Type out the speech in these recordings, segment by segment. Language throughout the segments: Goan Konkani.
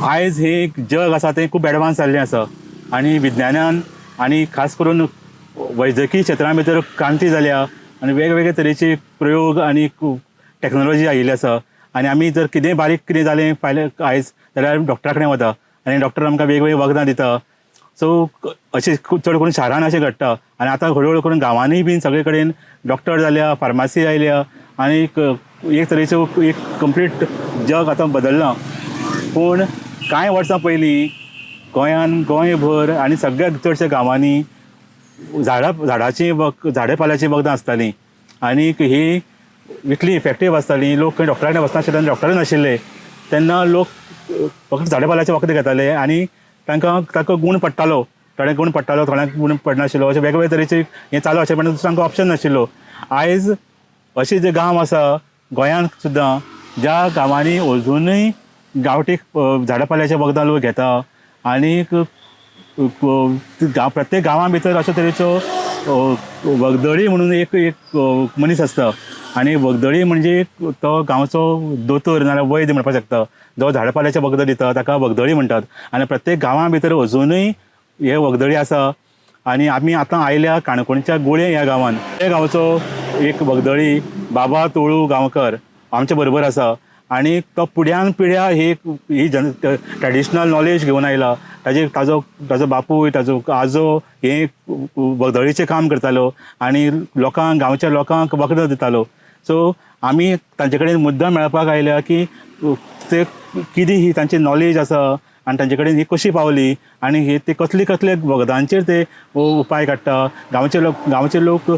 आयज हें एक जग आसा तें खूब एडवान्स जाल्लें आसा आनी विज्ञानान आनी खास करून वैजकी क्षेत्रा भितर क्रांती जाल्या आनी वेगवेगळे तरेचे प्रयोग आनी टॅक्नोलॉजी आयिल्ली आसा. आनी आमी जर कितेंय बारीक कितें जालें फाल्यां आयज जाल्यार डॉक्टरा कडेन वता आनी डॉक्टर आमकां वेगवेगळीं वखदां दिता. सो अशें खूब चड करून शारान अशें घडटा आनी आतां हळू हळू करून गांवांनी बीन सगळे कडेन डॉक्टर जाल्या, फार्मासी आयल्या आनी एक एक तरेच्यो एक कंप्लीट जग आतां बदल्लां. पूण कांय वर्सां पयलीं गोंयान गोंयभर आनी सगळ्या चडश्या गांवांनी झाडां झाडाचीं वख झाडां पाल्याचीं वखदां आसतालीं आनीक हीं इतलीं इफेक्टीव आसतालीं. लोक खंय डॉक्टरा कडेन वचनाशिल्ले आनी डॉक्टरूय नाशिल्ले तेन्ना लोक फक्त झाडां पाल्याचें वखदां घेताले आनी तांकां ताका गूण पडटालो. थोड्यांक गूण पडटालो, थोड्यांक गूण पडनाशिल्लो. अशें वेगवेगळे तरेचे हें चालू आशिल्लें, पण तांकां ऑप्शन नाशिल्लो. आयज अशे जे गांव आसा गोंयांत सुद्दां, ज्या गांवांनी अजुनूय गांवठी झाडां पाल्याचें वखदां लोक घेता आनीक प्रत्येक गांवां भितर अशे तरेचो वखदळी म्हणून एक एक मनीस आसता आनी वखदळी म्हणजे तो गांवचो दोतोर नाजाल्यार वैद्य म्हणपाक शकता, जो झाडां पाल्याचें वखदां दिता ताका वखदळी म्हणटात. आनी प्रत्येक गांवां भितर अजुनूय हे वखदळी आसा. आनी आमी आतां आयल्या काणकोणच्या गुळे ह्या गांवान. ह्या गांवचो एक वखदळी बाबा तोळू गांवकर आमच्या बरोबर आसा आनी तो पिढ्यान पिढ्या ही ही जन ट्रेडिशनल नॉलेज घेवन आयला. ताजे ताजो ताजो बापूय, ताजो आजो हे वखदळीचें काम करतालो आनी लोकांक, गांवच्या लोकांक वखदां दितालो. सो आमी तांचे कडेन मुद्दाम मेळपाक आयल्या की ते कितें ही तांची नॉलेज आसा आनी तांचे कडेन ही कशी पावली आनी हे ते कसले कसले वखदांचेर ते उपाय काडटा. गांवचे लोक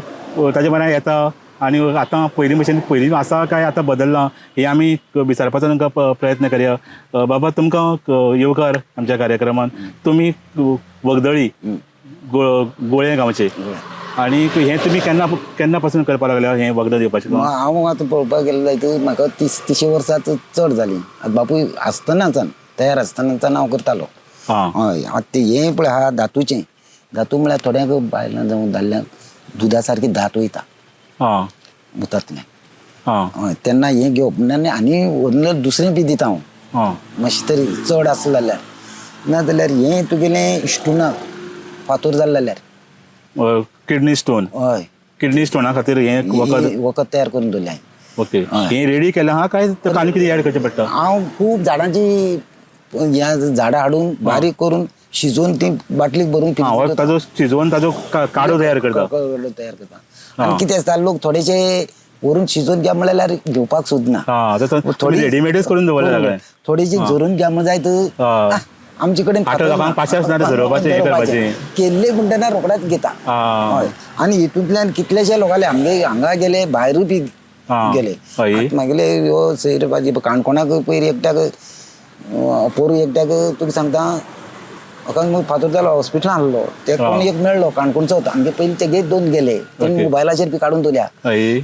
ताजे बऱ्या येता आनी आतां पयलीं भशेन पयलीं आसा काय आतां बदल्लां हें आमी विचारपाचो तांकां प्रयत्न करया. बाबा, तुमकां येवकार आमच्या कार्यक्रमान. तुमी वखदळी गोळे गांवचे आनी हें तुमी केन्ना केन्ना पासून करपाक लागल्या हें वखदां दिवपाचें काम? हांव आतां पळोवपाक गेलें जायत म्हाका 30 वर्सां आतां चड जालीं. आतां बापूय आसतनाच्यान, तयार आसतनाच्यान हांव करतालो. हय, आतां तें हें पळय आहा धातूचें. धातू म्हळ्यार थोड्यांक बायलां जावं दादल्यांक दुदा सारकी धात वयता मुतांतल्यान. हय, तेन्ना हें घेवप ना. आनी व्हडलो दुसरें बी दिता हांव मातशें तरी चड आसलें जाल्यार. ना जाल्यार हें तुगेलें इश्टुनाक फातोर जालें जाल्यार. Kidney stone? हय. किडनी स्टोना खातीर हें वखद? हें वखद तयार करून दवरलें हांवें. ओके. हय. हें रेडी केलें आहा काय ताका आनी कितें ऍड करचें पडटा? हांव खूब झाडांची ह्या झाडां हाडून बारीक करून शिजोवन ती बाटलीक भरून हो, ताजो शिजोवन ताजो काडो तयार करता. काडो तयार करता. आनी कितें आसता, लोक थोडेशे व्हरून शिजोवन घ्या म्हणल्यार घेवपाक सोदना. थोडी रेडीमेडच करून दवरलें सगळें. थोडेशे झरोवन घ्या म्हण जायत, आमचे कडेन आतां लोकांक पासियेंस ना झरोवपाचें, हें करपाचें. केल्ले म्हणटना रोखडेच घेता. हय, आनी हितूंतल्यान कितलेशे लोकांले आमगे हांगा गेले, भायरूय बी गेले. आतां मागेले ह्यो सैरबाजी काणकोणाक पयर एकट्याक, पोरूं एकट्याक तुका सांगता, म्हाका फातर जालो, हॉस्पिटलान आहलो. ते कोण एक मेळ्ळो काणकोणचो, आमगे पयलीं तेगे दोन गेले. तेणी मोबायलाचेर बी काडून दवरल्या.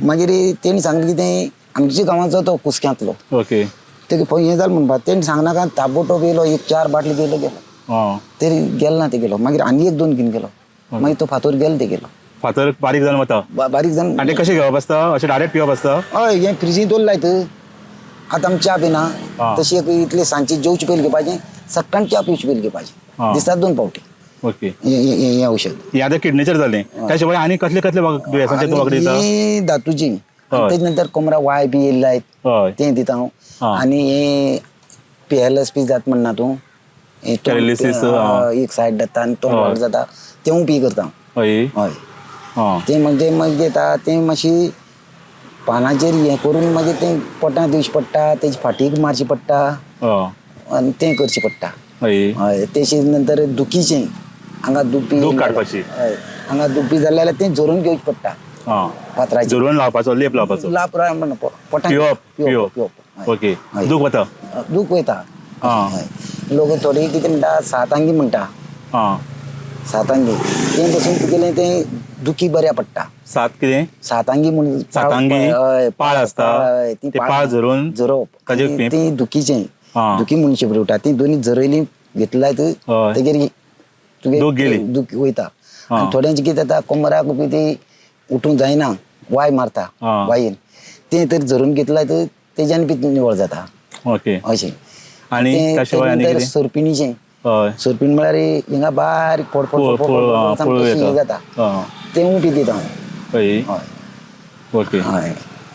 मागीर तेणी सांगलें कितें, आमच्या गांवाचो तो कुसक्यांतलो. तेगे हें जालें म्हणपा तेणी सांगनाका, ताबोटोब येयलो, एक 4 बाटली गेलो गेलो. तरी गेलो ना तेगेलो. मागीर आनी एक 2 घेवन गेलो. मागीर तो फातोर गेलो तेगेलो. फातर बारीक जावन वता. बारीक जावन. आनी ते कशें घेवप आसता? अशें डायरेक्ट पिवप आसता? हय, हें फ्रिजींत दवरलां लायत. आतां आमी च्या पिना तशी एक इतले सांजची जेवचे पयलीं घेवपाचें, सकाळीं च्या पिवचे पयलीं घेवपाचें, दिसाक 2 फावटी. हें औषध. हें आतां किडनीचेर जालें. त्या शिवाय आनी कसले कसले दुयेंसांचेर तूं वखद दिता? ही धातूची. तेजे नंतर कमरा वाय बी येयल्ले आयत तें दिता हांव. आनी हें पी एल एस पी जाता म्हणना तूं, हें तोंड Paralysis, एक सायड जाता आनी तोंड वाड जाता, तेंवूय बी करता हांव. हय. तें म्हणजे मागीर येता तें मातशी पानाचेर हें करून मागीर तें पोटांत दिवचें पडटा, तेजे फाटीक मारचें पडटा आनी तें करचें पडटा. हय, तेजे नंतर दुखीचें हांगा दुखी दूख काडपाची. हय, हांगा दुखी जालें जाल्यार तें झरोवन घेवचें पडटा फातराचें. झरोवन लावपाचो, लेप लावपाचो. लाप पोटांत. पिवप? पिवप. पिवप. ओके, दूख वता. दूख वयता. हय, लोक थोडे कितें म्हणटा, सातांगी म्हणटा. सातांगी तें पसून तुगेलें तें दुखी बऱ्या पडटा. सात कितें? सातांगी म्हण. सातांगी हय. पाळ आसता. हय, ती ते पाळ झरोवन झरोवप. ताजे आनी ती दुखीचें, दुखी म्हूण शिपडी ती दोनी झरयली घेतली तेगेर तुगे दूख गेली. दूख वयता. आनी थोड्यांचें कितें जाता, कमराक बी ती उठूंक जायना, वाय मारता वायन, तें तर झरोवन घेतलाय तर तेज्यान बी निवळ जाता. अशें. आनी ते त्या शिवाय आनी तेजे नंतर कितें? सोरपिणीचें. हय. सोरपीण म्हळ्यार हिंगा बारीक फोड फोड पुळ फोड पुळ फोड पुळ सामकें येता. जाता हय. तेवूय बी दिता हांव. हय. हय. ओके. हय.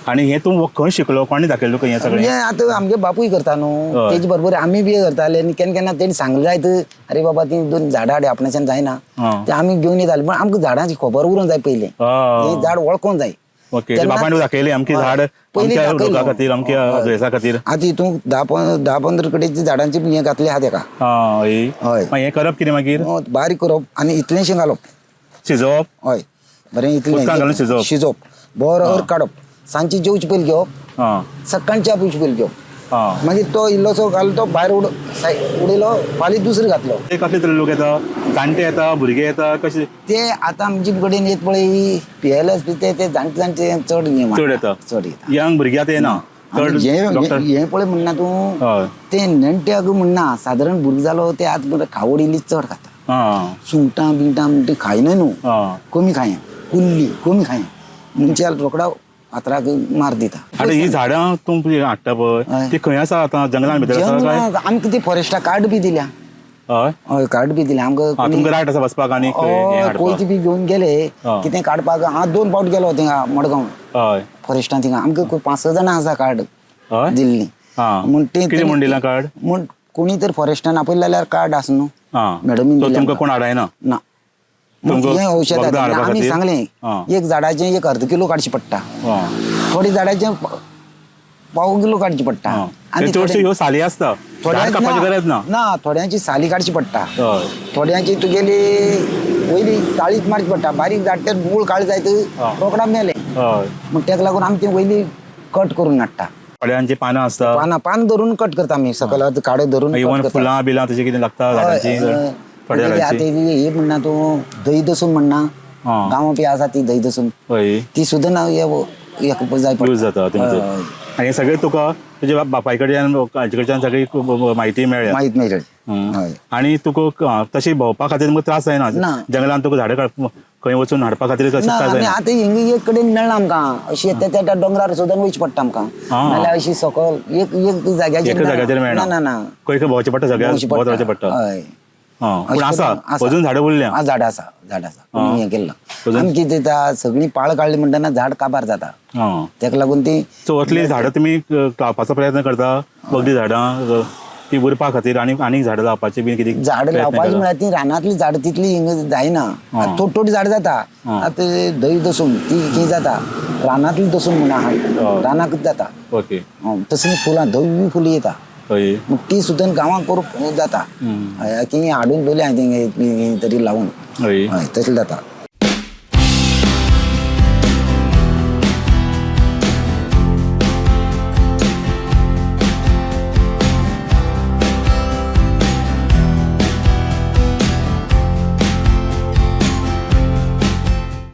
आनी हें तूं खंय शिकलो, कोणी दाखयलें तुका हें सगळें? म्हणजे आतां आमगे बापूय करता न्हू, हय. तेजे बरोबर आमी बी करताले आनी केन्ना केन्ना तेणी सांगलें जायत, अरे बाबा ती दोन झाडां हाड आपणाच्यान जायना, आं. ते आमी घेवन येताले. पण आमकां झाडांची खबर उरूंक जाय पयलीं, आं. हें झाड वळखोंक जाय. ओके, ते तेन्ना- बापायन दाखयलें अमकें हय. झाड पयलीं अमक्या दाखयलो. रोगा खातीर, अमक्या हय. दुयेंसा खातीर. आतां हितून 10-15 कडेची झाडांची हें घातली आहा तेका. आं, हय. हय. मागीर हें करप कितें मागीर? बारीक करप आनी इतलेंशें घालप. शिजोवप? हय, बरें इतलें उदकांत घालून शिजोवप. शिजोवप, बरो अर्क काडप, सांजची जेवचे पयलीं घेवप, आं. सकाळच्या पिवचे पयलीं घेवप. आं. मागीर तो इल्लोसो घालो, तो भायर उडयलो, फाल्यां दुसरो घातलो. ते कसले तरे लोक येता? जाणटे येता, भुरगे येता, कशे? ते आतां आमचे कडेन येत पळय पी एल एस बी ते जाणटे जाणटे चड हें चड येता. चड येता. यंग भुरगे आतां येना चड. आनी डॉक्टर हें पळय म्हणना तूं, हय. ते नेणट्याक म्हणना, सादारण भुरगो जालो ते आतां खावड इल्ली चड खाता. आं. सुंगटां बिंगटां म्हणटा खायना न्हू, आं. कमी खाया, कुल्ली कमी खाया, मनशाक रोकडा फातराक मार दिता. आतां ही झाडां तूं हाडटा पळय, हय. ती खंय आसा आतां? जंगलान भितर आसा काय? जंगलांत आमकां ती फॉरेस्टा कार्ड बी दिल्या. हय. हय, कार्ड बी दिल्या आमकां. आं, तुमकां रायट आसा वचपाक आनी हें हय, हाडपाक. कोयती बी घेवन गेले आं. कितें काडपाक. हांव 2 फावट गेलो थिंगा मडगांव हय. फॉरेस्टान, थिंगा आमकां 5-6 जाणां आसा कार्ड हय. दिल्ली. आं. म्हण ते कितें म्हूण दिलां कार्ड? म्हण कोणी तर फॉरेस्टान आपयलें जाल्यार कार्ड आसा न्हू, आं. मॅडमीन सो दिलें तुमकां आमकां. कोण आडायना? ना. मग तुमकां हें औषध वखदां आतां हाडपा आमी खातीर? सांगलें, आं. एक झाडाचें एक अर्द किलो काडचें पडटा, आं. थोडे झाडाचें पाव किलो काडचें पडटा. आं. आनी ते चडश्यो ह्यो साली आसता, झाड थोड्यांची कापपाची गरज ना. ना, थोड्यांची साली काडची पडटा, हय. थोड्यांची तुगेली वयली काळीच मारची पडटा. बारीक झाड ते मूळ काळ जायत आं. रोकडा मेले, हय. मग तेका लागून आमी ते वयली कट करून हाडटा. थोड्यांची पानां आसता, पानां पान धरून कट करता आमी, सकयल काडे धरून cut even करता. फुलां बिलां तशें कितें लागता हय, झाडांची? हय. थोड्या तुगेली झाडांची आतां हे म्हणना तूं दही दसून म्हणना, आं. गांवां बी आसा ती दही दसून, हय, ती सुद्दां ना हे जाय पडटा. यूज जाता तेंचे. हय, हय. आनी हें सगळें तुका तुज्या बापाय कडल्यान हाजे कडच्यान सगळी म्हायती मेळ्ळ्या. माहीत मेळ्ळी. हम्म. हय. आनी तुका तशी भोंवपा खातीर तुमकां त्रास जायना? ना. जंगलान तुका झाडां खंय वचून हाडपा खातीर कशें ना, त्रास आमी जायना? आतां हिंगा एक कडेन मेळना आमकां, अशी त्या त्या दोंगरार सुद्दां वयचें पडटा आमकां, आं. नाल्यार अशी सकल एक एक जाग्याचेर एका जाग्याचेर मेळना. ना ना ना, खंय खंय भोंवचें पडटा, सगळ्या भोंवचें भोंवत रावचें पडटा. हय. आं, पूण अशें आसा करून अजून झाडां उरल्या. आं, झाडां आसा, झाडां आसा. कोणी हें केल्लो अजून? आमी कितें जाता, सगळीं पाळां काडली म्हणटना झाड काबार जाता, आं. तेका लागून ती सो असलीं झाडां तुमी लावपाचो प्रयत्न करता, वखदी झाडां ती उरपा खातीर आनी आनीक झाडां लावपाची बी कितें झाडां प्रयत्न लावपाची करता? म्हळ्यार ती रानांतली झाडां तितली हिंगा जायना. आं. थोडी थोडी झाडां जाता. आं. आतां दही दसून ती कितें जाता, रानांतली दसून म्हणून आहा, हय. रानाकच जाता. ओके. तसलीं फुलां धवी फुलां येता, हय. मग ती सुद्दां गांवांत करूंक जाता. हम्म. हय, की हाडून दवरली हांवें तरी लावून. हय. हय, तशें जाता.